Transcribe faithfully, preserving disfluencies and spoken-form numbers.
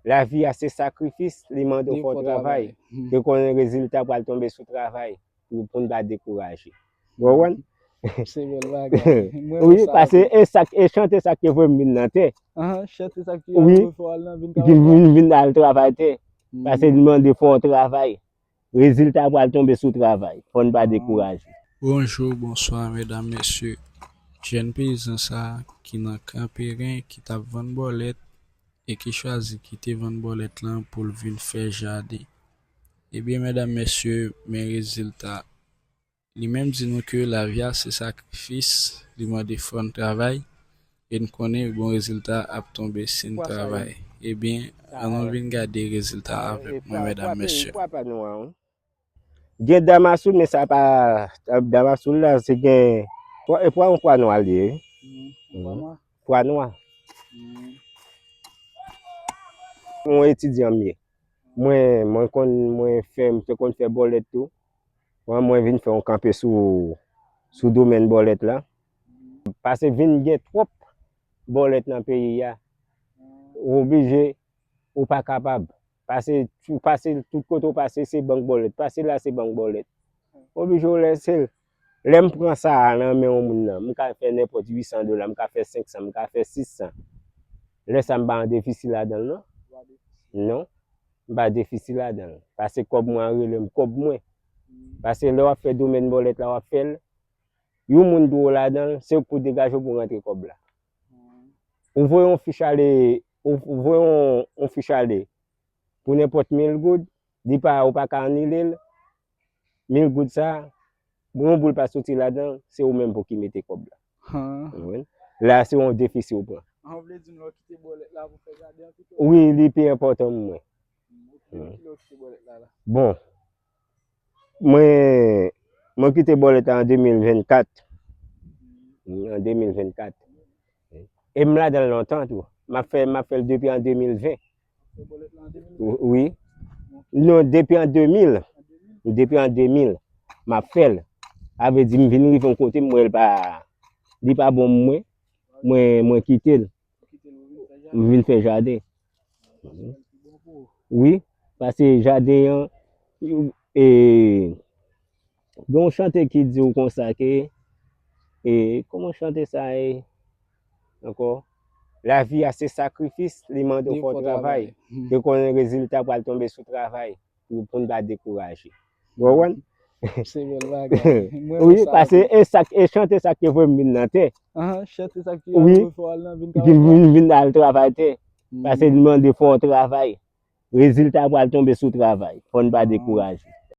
Lavi a se sakrifis, li mande w fè w travay. Te konnen rezilta pral tonbe sou travay pou, pou n pa dekouraje. Ou konprann? Se bèl bagay. Wi, paske e sa, e chante sa ki voye m vin nan tè. Chante sa ki voye w al nan vin travay. Vin, vin al travay tè. Paske li mande fò w travay. Rezilta pral tonbe sou travay. Fò n pa dekouraje. Bonjou, bonswa, medam, mesye. Jèn peyizan sa a ki nan Kanperen, ki t ap vann bòlèt e ki chwazi kite vann bòlèt lan pou l vin fè jaden. Ebyen, medam, mesye, men rezilta. Li menm di nou ke lavi a se sakrifis, li mande fò n travay, e n konnen bon rezilta ap tonbe si n travay. Ebyen, ann nou vin gade rezilta avèk mwen, medam, mesye. Gen damasoul, men sa pa damasoul la, se gen pwa, e pwa, yon pwa nwa li ye. Pwa nwa. Yon etidyan m ye. Mwen, mwen konn, mwen fè, m te konn fè bòlèt tou. Mwen, mwen vin fè yon kanpe sou, sou domèn bòlèt la. Paske vin gen twòp bòlèt nan peyi a. Ou oblije, ou pa kapab. Pase, ou pase tout kote ou pase, se bank bòlèt. Pase la, se bank bòlèt. Oblije ou lèse l. Lè m pran sa a nan men yon moun nan, m ka fè nenpòt uit san dola, m ka fè senk san, m ka fè sis san. Lè sa a m pa an defisi ladan l, non? Non. M pa defisi ladan l. Pase kòb mwen an rele m kòb mwen. Pase lè w ap fè domèn bòlèt la, w ap fè l. Yon moun dwe w ladan l, se ou k pou degaje w pou rantre kòb la. Ou voye yon fich ale, ou, ou voye yon, yon fich ale pou nenpòt mil goud, li pa, ou pa ka anile l, mil goud sa, yon boul pa soti ladan l, se ou menm pou ki mete kòb la. Ou konprann? La, se yon defisi ou pran. An vle di nou kite bòlèt la pou fè jaden an pito? Wi, li pi enpòtan pou mwen. Ki lè w kite bòlèt la la? Bon, mwen, mwen kite bòlèt la an de mil vennkat. An de mil vennkat. E m ladan l lontan tou. M ap fè, m ap fè l depi an de mil ven. Wi. Non, depi an de mil. Depi an de mil, m ap fè l. Sa vle di, m vin rive yon kote, m wè l pa, li pa bon pou mwen. Mwen, mwen kite l. M vin fè jaden. Wi, pase jaden an, e, gen yon chante ki di w konsa ke, e, kòman chante sa ye ankò? Lavi a se sakrifis, li mande w fè w travay. Te konnen rezilta pral tonbe sou travay pou, pou n pa dekouraje. Ou konprann? Se bèl bagay. Wi, pase e sa, e chante sa ki voye m vin nan tè. Chante sa ki voye w al nan vin travay. Vin, vin al travay tè. Pase li mande fò w travay. Rezilta pral tonbe sou travay. Fò n pa dekouraje.